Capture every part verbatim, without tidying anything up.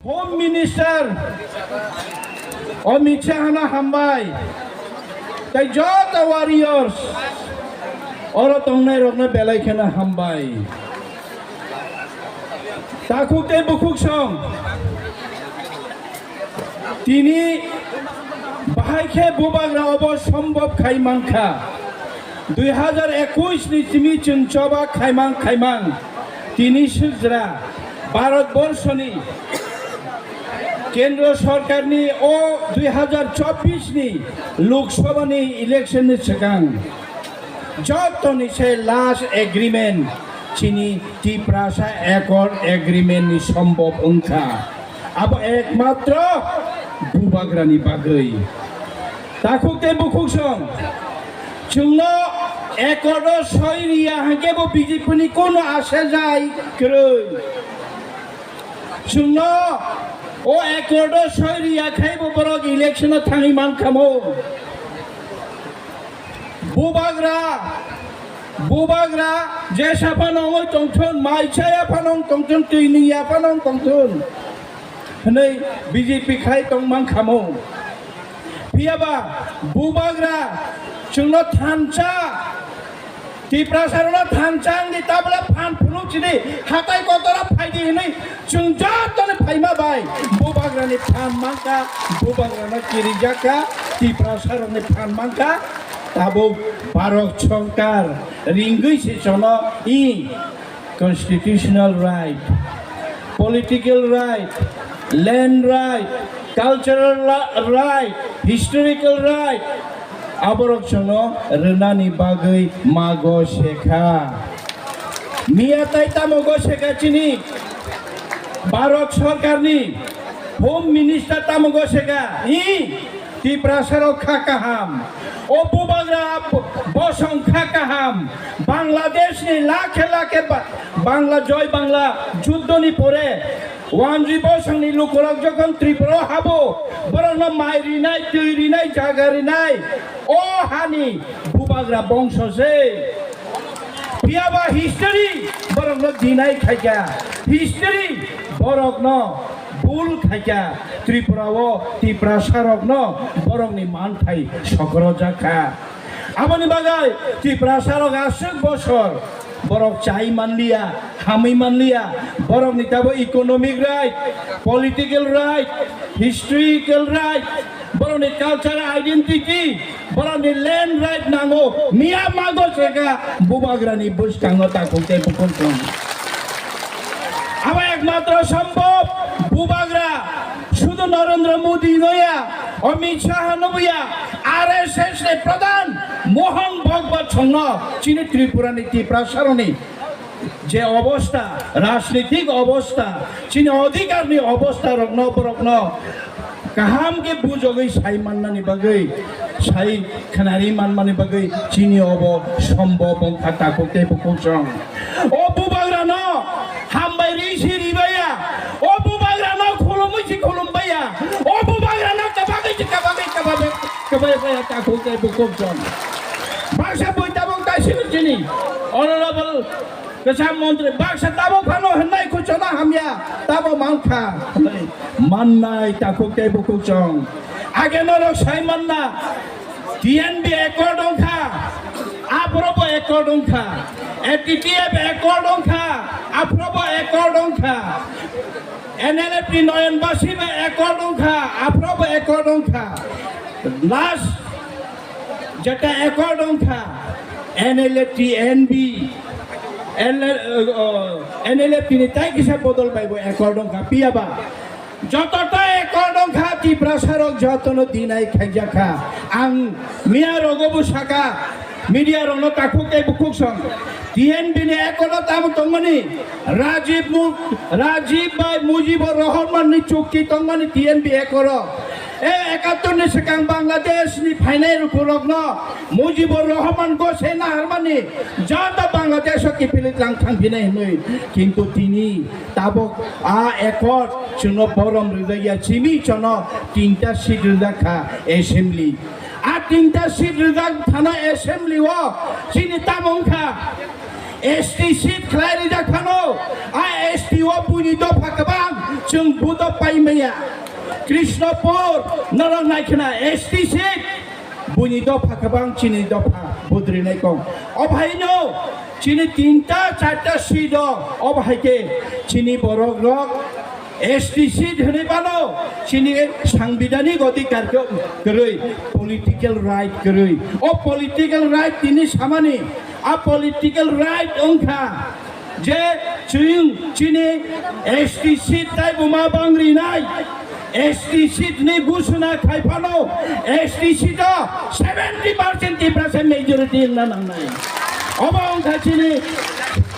Home Minister Amit Shah no hambai, tei joto warriors oro tongnai rokno belai kheno hambai. Takhuk tei bukhuk song, tini bahai khe bubagra obo sombhob khai mankha. Dui hazar ekush ni simi chwng choba khaimang khaimang tini sijra Bharat Borshoni Kendra Sorkarni o dui hazar chobbish ni Lok Sabha ni election ni swkang jotoni se last agreement chini Tiprasa Accord Agreement ni sombhob wngkha. Abo ekmatro bubagrani bagwi. Takhuk tei bukhuk song, chwngno accord o soi riya hwnkhe bo B J P ni kono asha jai kwrwi. Chwngno o accord o soi riya khai bo borok election o thangwi mankha mo. Bubagra, bubagra jesa phano wngwi tongthun, mai chaya phano wng tongthun, twi nungya phano wng tongthun hwnwi B J P khai tong mankha mo. Phiyaba bubagra chwngno thansa, Tiprasarokno thansa wngdi, tabole phan phunuk sidi, hatai kotora phaidi hwnwi chwng jotoni phaima bai bubagrani phan mankha, bubagrano kirijakha, Tiprasarokni phan mankha. Tabuk Bharat Sorkar ringwi se chono i constitutional right, political right, land right, cultural la-, right, historical right, aborok chwngno rwnani bagwi mago sekha. Miya tai tamo go sekha chini Bharat Sorkarni Home Minister tamo go sekha, i Tiprasarok kha kaham. O bubagra bosong kha kaham. Bangladesh ni lakhe lakhe ba-, Bangla Joy Bangla juddho ni pore wanjwi bosong ni lukurok jokhon Tripura o habo, borokno mai rinai, twi rinai, jaga rinai, o hani bubagra bongso se. Phiyaba history borokno deny khaikha, history borokno bul khaikha, Tripura o Tiprasarokno borokni manthai sokrojakha. Aboni bagwi Tiprasarok aswk bosor borok chai manliya, hamwi manliya, borokni tabo economic right, political right, historical right, borokni cultural identity, borokni land right nango, miya mago seka bubagrani bwskango takhuk tei bukhuk song. Abo ekmatro sombhob bubagra, sudu Narendra Modi noya, Amit Shah noya, R S S ni pradhan Mohan Bhagwat songno chini Tripura ni Tiprasaroni je obostha, rajnitik obostha, chini odhikarni obostha rokno, borokno kaham khe bujogwi sai mannani bagwi, sai khnari manmani bagwi chini obo sombhob wngkha takhuk tei bukhuk song. O bubagrano hambai ri si ribaya, o bubagrano khulumwi si khulumbaya, o bubagrano kabagwi si kabagwi kabagwi kabagwi baya takhuk tei bukhuk song. Baksa bui tabuk taisino chini Honorable Kwcham montri baksa tabo phano hwnwi kuchona hamya tabo mankha. Mannai takhuk tei bukhuk chwng. Age norok sai manna T N B accord wngkha, aphrobo accord wngkha. A T T F accord wngkha, aphrobo accord wngkha. N L F ni Noyon Basi bai accord wngkha, aphrobo accord wngkha. Last jeta accord wngkha, N L F T, N B, N L, uh, N L F T ni tai kisa bodol bai bo accord wngkha, piyaba. Joto ta accord wngkha, Tiprasarok jotono deny khaijakha. Ang miya rogo bo saka, media rokno takhuk tei bukhuk song. T N B ni accord o tamo tongmani, Rajiv Mu-, Rajiv bai Mujibur Rahman ni chukti tongmani T N B accord o. E ekattor ni swkang Bangladesh ni phainai rukurokno Mujibur Rahman gose naharmani joto Bangladesh o kiphilwi tlang thangphinai hinwi. Kintu tini tabuk a accord chwngno borom rwjakya, chini chono tinta seat rwjakha assembly. A tinta seat rwjak thana assembly o chini tamo wngkha? S T seat khlai rijak phano, a S T o buini dopha kwbang, Chwng buto paimaya. Krishnapur norok naikhwna S T seat. Buini dopha kwbang chini dopha budrinai kong. Obhaino chini tinta charta seat o obhai khe chini borok rok S T seat hwnwi bano chini sangbidanik odhikar khe kwrwi political right kwrwi. O political right tini samani a political right wngkha. Je chwng chini S T seat tai buma bang rinai, S T seat ni gusuna khai phano S T seat o seventy percent Tiprasa majority wngna nangnai. Obo wngkha chini,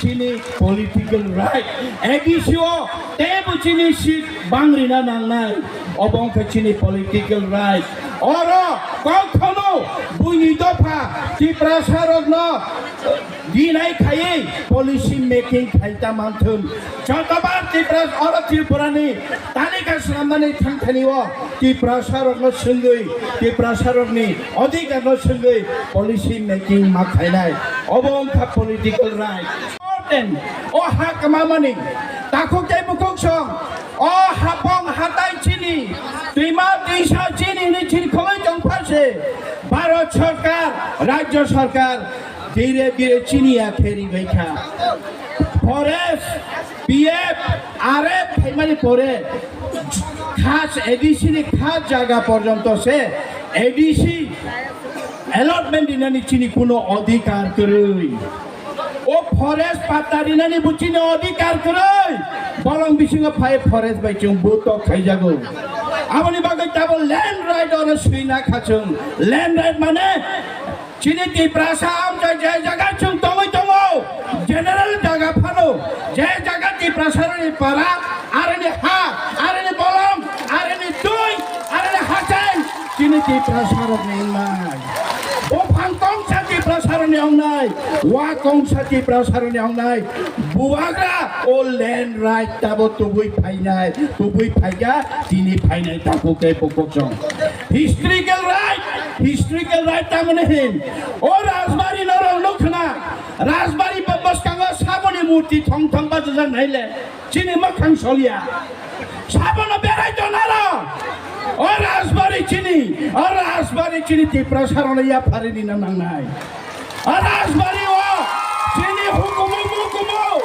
chini political right. A D C o teibo chini seat bang rina nangnai. Obo wngkha chini political right. Oro kokhono buini dopha Tiprasa rokno dinai khaiwi policy making khai ta manthun. Jotobar Tipra, oro Tripurani talika swnamnani thangthani o Tiprasa rokno swngwi, Tiprasa rokni odhikar no swngwi policy making ma khainai. Obo wngkha political right. Important. O ha kwmamani takhuk tei bukhuk song. O hapong hatai chini, twima twisa chini hwnwi chini khogwi tongpha se. Bharat Sarkar, Rajya Sarkar, dire dire chini ya kheri bai kha. Forest, P F, R F phaimani pore khas A D C ni khas jaga porjonto se A D C allotment dinani chini kuno odhikar kwrwi. O forest patta rinani bo chini odhikar kwrwi. Bolong bisingo phai forest bai chwng butok khaijago. Aboni bagwi tabo land right oro swina kha chwng. Land right mane chini Tiprasa amchai je jaga chwng tongwi tongo, general jaga phano, je jaga Tiprasa rokni para, aroni ha, aroni bolong, aroni twi, aroni hachai, chini Tiprasa rokni wngnai. Buphang kongsa Tiprasa rokni wngnai, wa kongsa Tiprasa rokni wngnai. Bubagra o land right tabo tubui phainai, tubui phaikha, tini phainai takhuk tei bukhuk song. Historical right, historical right tamani hin. O Rajbari norok nukhna, Rajbari bwskango saboni murti thong thong bachajak naile. Chini mwkhang solia. Sabono berai tonaro. O Rajbari chini, o Rajbari chini Tiprasa rokno yapharini na nangnai. O Rajbari o chini hukumu mukumu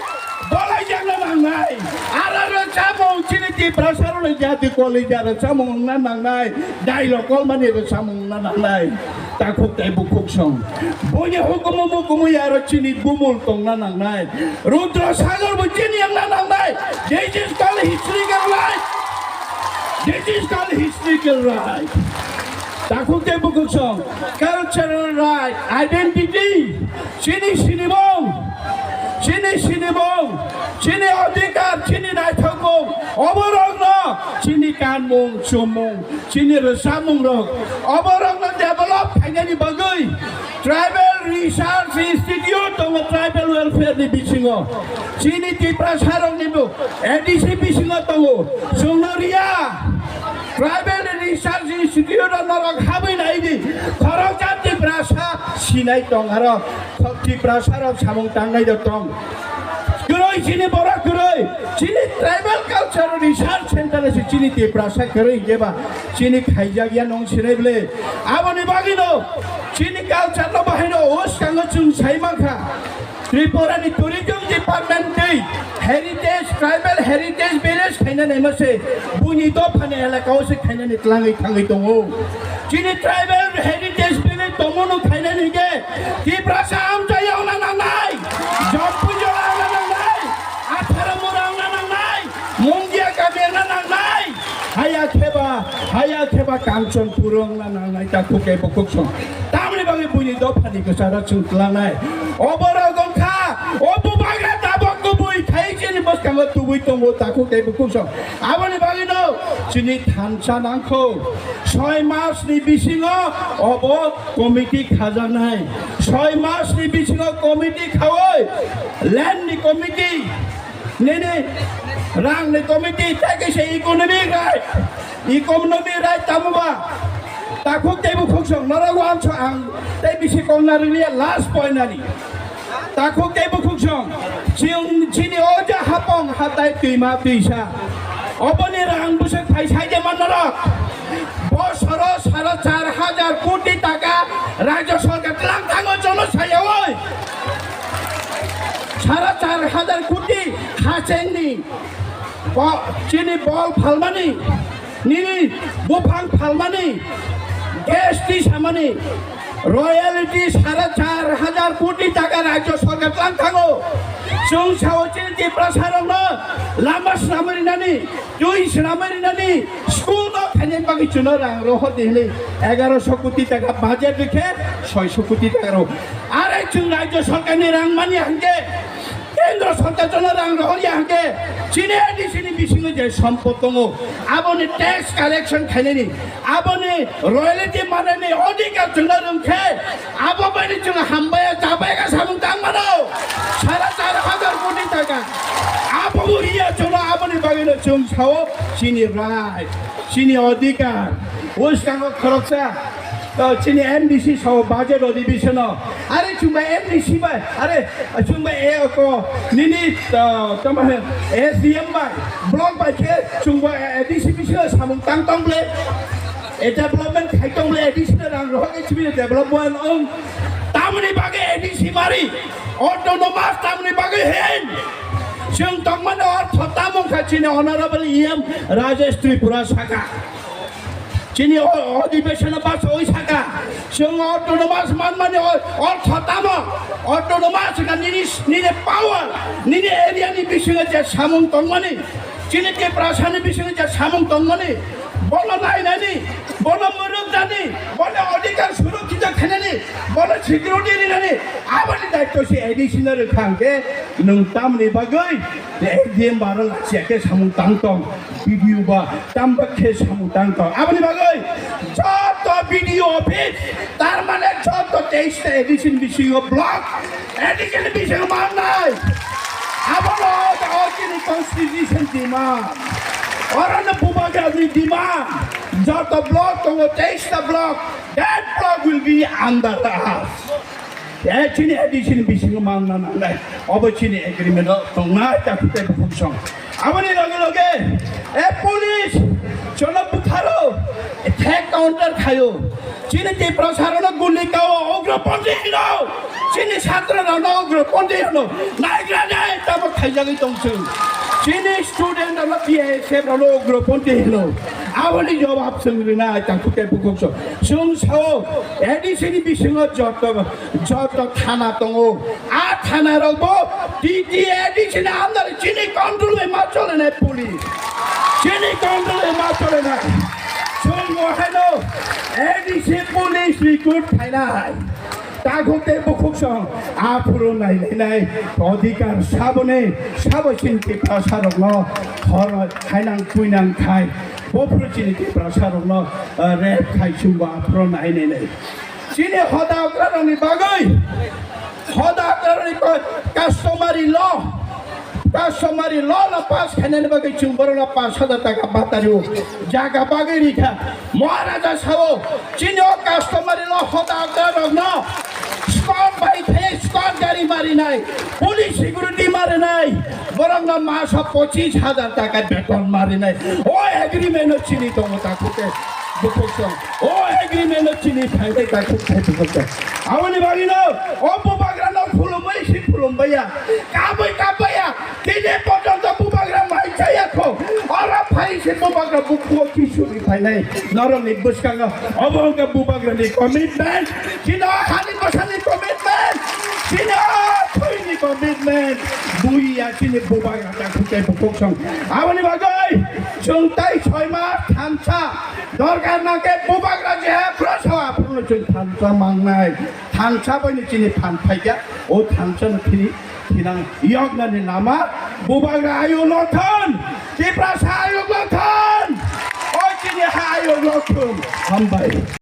bolai jakna nangnai. Ara rwchapmung chini Tiprasa rokni jati koli ja rwchapmung wngna nangnai. Dailok kolmani rwchapmung wngna nangnai. Takhuk tei bukhuk song. Buini hukumu mukumu ya aro chini bumul tongna nangnai. Rudra Sagar bo chini wngna nangnai. This is called historical right. This is called historical right. Takhuk tei bukhuk song. Cultural right, identity. Chini sinimung. Chini sinimung. Chini odhikar, chini naithokmung. Oborokno chini kanmung, chumung. Chini rwchapmung rok, oborokno develop khainani bagwi Tribal Research Institute tongo, Tribal Welfare ni bisingo. Chini Tiprasa rokni bo A D C bisingo tongo. Chwngno riya. Tribal Research Institute o norok habwi nai di. Khoroksa Tiprasa sinai tong aro. Tiprasa rok samung tangnai rok tong. Kwrwi chini borok kwrwi. Chini tribal culture research center se chini Tiprasa kwrwi hinkhe ba chini khaijak ya nung sinai bwle. Aboni bagwi no chini culture no bahai no o skango chwng sai mankha. Tripura ni tourism department tei heritage, tribal heritage village khaina naima se buini dophani elaka o se khainani twlangwi thangwi tongo. Chini tribal heritage village tongmano khainani hinkhe Tiprasa amchai wngna nangnai, Jampuijala wngna nangnai, Atharamura wngna nangnai, Mungia kami wngna nangnai, haya kheba, haya kheba Kanchanpur wngna nangnai, takhuk tei bukhuk song. Tamni bagwi buini dophani kwcharo chwng twlangnai. Oborok wngkha, o bubagra tabok kubui khai chini bwskango tubui tongo, takhuk tei bukhuk song. Aboni bagwino chini thansa nangkho. Soi mas ni bisingo obo committee khajaknai. Soi mas ni bisingo committee khaui land ni committee, nini rang ni committee, tei kaisa economic right, economic right tamo ba? Takhuk tei bukhuk song norok uansa ang tei bisi kongna rwliya last point ani. Takhuk tei bukhuk song, chini oja hapong hatai twima twisa. Oboni rang bwswk phai sai de man norok. Bosoro sara char hajar koti taka rajya sarkar tlang thango jono sayawi. Sara char hajar koti hachengni bo-, chini bol phalmani, nini buphang phalmani, gas tisamani, royalty sara char hajar koti taka rajya sarkar tlang thango. Chwng sao chini Tiprasa rokno lama swnamwi rinani, twi swnamwi rinani, school no khainai bagwi chwngno rang rohor di hwnwi egaroso koti taka budget rikhe soiso koti taka rw. Are chwng rajya sarkarni rang mani hwnkhe, kendra sarkar chwngno rang rohor ya hwnkhe, chini A D C ni bisingo je sompot tongo, aboni tax collection khainani, aboni royalty manani odhikar chwngno rwngkhe, abo baini chwng hambai ya, chabai ya samung tang mano. Sara char hajar koti taka. Abo bo iya chwngno aboni bagwino chwng sao chini right, chini odhikar. Bwskango khoroksa, uh, chini M D C sao budget odhibishono. Are chwngba M D C bai, are chwngba e ko nini, uh, tamo he S D M bai, block bai khe chwngba A D C bisingo samung tang tong ble. E development khai tong ble, A D C no rang rohor khe chibini development ong. Tamoni bagwi A D C mari, autonomous tamoni bagwi hin. Chwng tongmani ortho tamo wngkha chini honorable E M Rajesh Tripura saka. Chini o-, odhibeshono basawi saka. Chwng autonomous manmani o-, ortho tamo. Autonomous wngkha nini, nini power, nini area ni bisingo je samung tongmani. Chini Tiprasani bisingo je samung tongmani. Bono nainani, bono mwrwknani, bono odhikar surokkito khainani, bono security rinani, aboni daityo se A D C no rwkha hwnkhe nwng tamni bagwi S D M baro lachiya khe samung tang tong, B D O ba tamba khe samung tang tong. Aboni bagwi joto B D O office, tar mane joto teis ta A D C ni bisingo block, A D C ni bisingo mannai. Abono o chini constitution demand. Orono bubagrani demand. Joto block tongo, teis ta block. That block will be under us. E chini A D C ni bisingo manna nangnai. Obo chini agreement o tongnai, takhuk tei bukhuk song. Aboni loge loge, e police, jono butharo, attack counter khayo. Chini Tiprasa rokno guli kao, ugroponthi hino. Chini chhatra rokno ugroponthi hino. Naigra nai tamo khaijagwi tong chwng. Chini student rokno B S F rokno ugroponthi hino. Aboni jawab chwng rina takhuk tei bukhuk song. Chwng sao, A D C ni bisingo joto, joto thana tongo. A thana rokbo T T A D C ni under chini control bai ma cholenai police. Chini control bai ma cholenai. Chwng bo haino A D C police recruit khainai. Takhuk tei bukhuk song aphuru nailainai odhikar saboni sabo chini Tiprasa rokno hor khainang tuinang khai. Bophuru chini Tiprasa rokno, uh, rape khai chwngbo aphuru nainai. Chini hoda okrarokni bagwi, hoda okrarokni bagwi customary law, customary law no pass khainani bagwi chwng borokno pash hajar taka batario jaga bagwi rikha. Maharaja sao, chini o customary law hoda okrarokno squad bai khe squad gari marinai, police security marinai, borokno maso pochis hajar taka beton marinai. O agreement no chini tongo takhuk tei bukhuk song. O agreement no chini phaikhe takhuk tei bukhuk song. Aboni bagwino o bubagrano khulumwi si khulumbaiya, kabwi kabbaiya, tini porjonto bubagra mai chaya kho. Oro phai si bubagra bukhugo kisuri phainai. Norokni bwskango obo wngkha bubagrani commitment. Chini o hani bwsani commitment. Chini o thwini commitment. Buiya chini bubagra takhuk tei bukhuk song. Aboni bagwi chwng tai soi mas thansa dorkar nangkhe bubagra je prosa aphuru chwng thansa mangnai. Thansa bai ni chini phan phaikha. O thansa no thini thinang yoknani lama bubagra ayuk lothon. Tiprasa ayuk lothon. O chini ha ayuk lothon. Hambai.